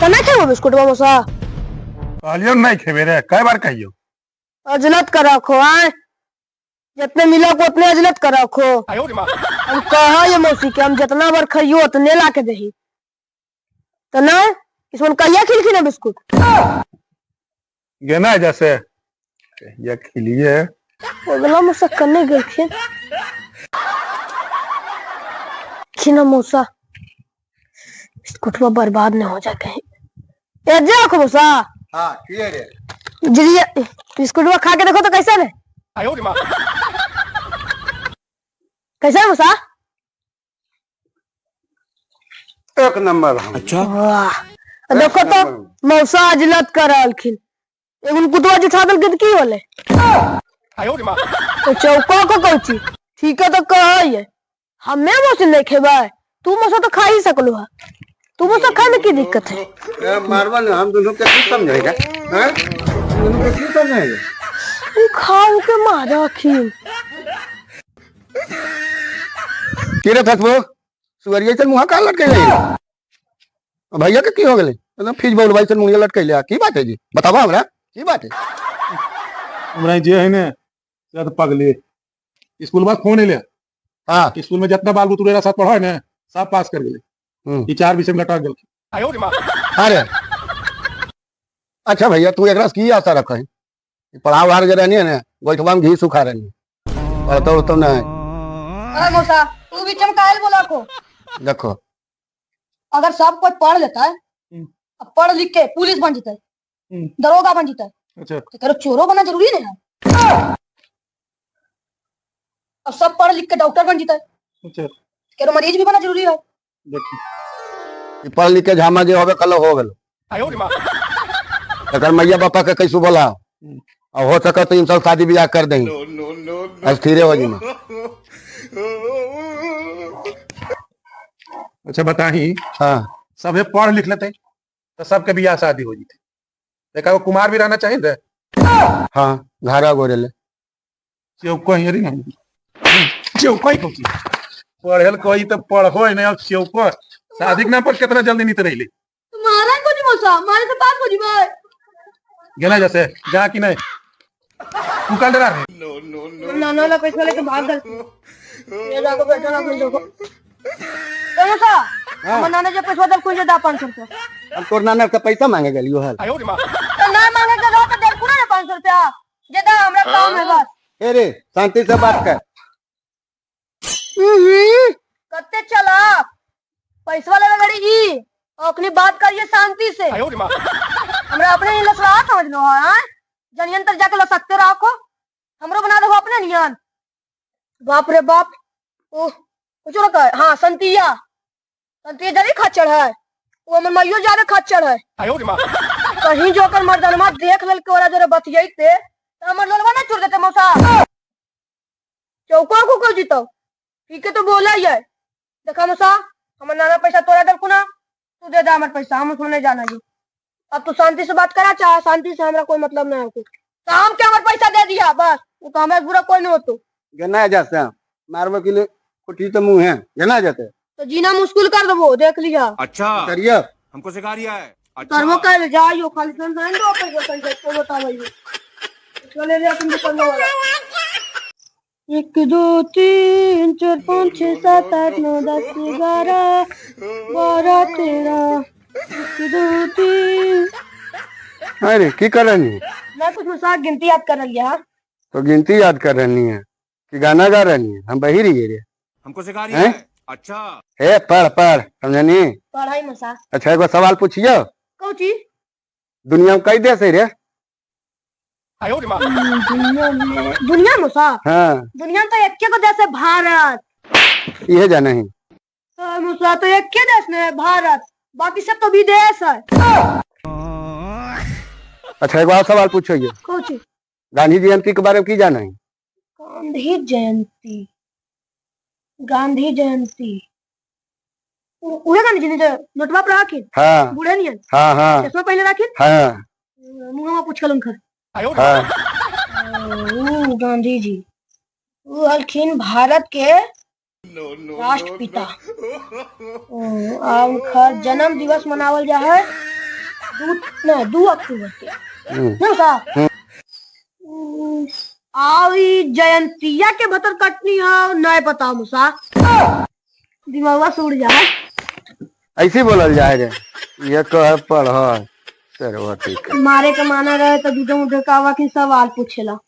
तो नहीं खेबो बिस्कुटवा मौसा? कहलियो नहीं खेबे रे, कई बार कहियो। अजलत कर रखो आए, जितने मिला को उतने अजलत कर रखो। हम कहा ये मौसी के हम जितना बार खाइयो उतने ला के दही। तो ना इसमें कहिया खिलखी ना बिस्कुट? गेना जैसे कहिया खिलिए। अगला मौसा कने गेलखिन? खिना मौसा, बिस्कुटवा बर्बाद न हो जाए कहीं। ए जे रखो मौसा। हाँ की है रे? जी बिस्कुटवा खा के देखो तो कैसा है। कैसा है मौसा? एक नंबर हम। वाह, देखो तो मौसा अजलत कर रहलखिन। एगो कुतवा जुठा देलखिन त की होले? तो चौका को कौची ठीक है तो कह हमें मौसी नहीं खेबै, तू मौसा तो खा ही सकलू है, तू मौसा खाए में की दिक्कत है? ए, मारवा ने हम दोनों के की समझेगा? हैं? हम दोनों के की समझेगा? उ खाऊ के मारखिन। की रे फसबो सुअरिया चल मुहा का लटके ले भैया के की हो गेलै? एकदम फीज बोल भाई चल मुंह लटके ले, की बात है जी? बतावा हमरा की बात है? हमरा जे है ने से तो पगले स्कूल बाद फोन एले। हाँ। स्कूल में जितना बाल बुतरू साथ पढ़ो है ने सब पास कर गेले। हम्म। ई चार विषय में लटक गेल। अरे अच्छा भैया तू एकरा से की आशा रख है? पढ़ाव उढ़ा के रहनी है ने गोइठवा में घी सुखा रहनी, पढ़तो उढ़तो नहीं। अरे मौसा तू भी चमकायल बोला को। देखो अगर सब कोई पढ़ लेता है, अब पढ़ लिख के पुलिस बन जाता है, दरोगा बन जाता है, अच्छा तो करो चोरो बनना जरूरी नहीं है। अब सब पढ़ लिख के डॉक्टर बन जाता है, अच्छा करो मरीज भी बनना जरूरी है। देखो ई पढ़ लिख के झामा जे होबे कल हो गेलो। एकर मैया बापा के कैसू बोला और हो सके तो इन सब शादी ब्याह कर देंगे, अस्थिरे हो जी। अच्छा बताही। हाँ। सबे पढ़ लिख लेते तो सबके बियाह शादी हो जीते, देखा वो कुमार भी रहना चाहिए रे। हाँ घारा गोरे ले चौको ही रे नहीं चौको ही कोची पढ़ेल कोई तो पढ़ो ही नहीं। अब चौको शादी के नाम पर कितना जल्दी नहीं रही। तुम्हारा कुछ मौसा मारे तो बात हो जी भाई। गेला जैसे जा कि नहीं? तू कल डरा रे। नाना ला पैसा लेके भाग गए। ये जाको बैठा ना कुछ देखो। ए मौसा, हमर नाना जे पैसा दल कुछ दा 500 रुपया। हम तोर नाना के पैसा मांगे गेलियो हल। तो ना मांगे के रहो तो दे पूरा ना 500 रुपया जे दा, हमरा काम है बस। ए रे शांति से बात कर। कत्ते चला पैसा लेवे गड़ी ई अखनी बात करिए शांति से। हमरा अपने ही लसवा समझ लो हां, जनियन तर जाके लसकते रखो, हमरो बना दो अपने नियन। बाप रे बाप, ओ कुछ रखा है। हाँ संतिया, संतिया जरी खच्चर है, वो हमर माइयो ज्यादा खच्चर है। कहीं जो कर मर्दनमा देख लेल के ओरा जरे बतियाइते त हमर लोलवा ना छोड़ देते मौसा। चौका को को जीतो ठीक है तो बोला ही है। देखा मौसा हमर नाना पैसा तोरा दल कुना, तू दे दे हमर पैसा, हम उसमें नहीं जाना जी। अब तू शांति से बात करा चाहे शांति से, हमरा कोई मतलब नहीं है कुछ। तो हम क्या हमर पैसा दे दिया बस, वो तो हमरा बुरा कोई नहीं होतो। गेना जाते मारबो के लिए कुटी तो मुंह है गेना जाते तो जीना मुश्किल कर देबो देख लिया। अच्छा करियो हमको सिखा रिया है। अच्छा करबो कर जाइयो खाली सुन सुन दो पैसा पैसा को बतावइयो। चले रे अपन दुकान वाला। 1 2 3 4 5 6 7 8 9 10 11 12 13 1 2 3। अरे की कर रही है? मैं कुछ मसाक गिनती याद कर रही है। तो गिनती याद कर रही है कि गाना गा रही है? हम बही रही रे। हमको सिखा रिया हैं? है। अच्छा हे पढ़ पढ़ समझनी। पढ़ाई मसा। अच्छा एक सवाल पूछियो। कौची? दुनिया में कई देश है रे? दुनिया में दुनिया मसा? हाँ दुनिया में तो एक को देश है भारत। ये जाना ही। हाँ, मसा तो एक के देश ने है भारत, बाकी सब तो विदेश है। अच्छा एक और सवाल पूछो। कौची? गांधी जयंती के बारे में की जाना है? गांधी जयंती, गांधी जयंती उहे गांधी जी ने जो नोटवा पर राखी। हाँ। बूढ़े नियन। हाँ हाँ। चश्मा पहले राखी। हाँ। मुंह में पूछ उनकर। हाँ। ऊ गांधी जी ऊ हलखिन भारत के राष्ट्रपिता। आ उनकर जन्म दिवस मनावल जा है दू नहीं 2 अक्टूबर के। हम्म। ना सा आओ ई जयंतिया के भतर कटनी हो, नहीं पता मुसा, दिमागवा सुड़ जाए। ऐसे बोलल जाए रे, ये कह पढ़ सरवती के। मारे के माना रहे तो दूधे मुझे का की सवाल पूछेला।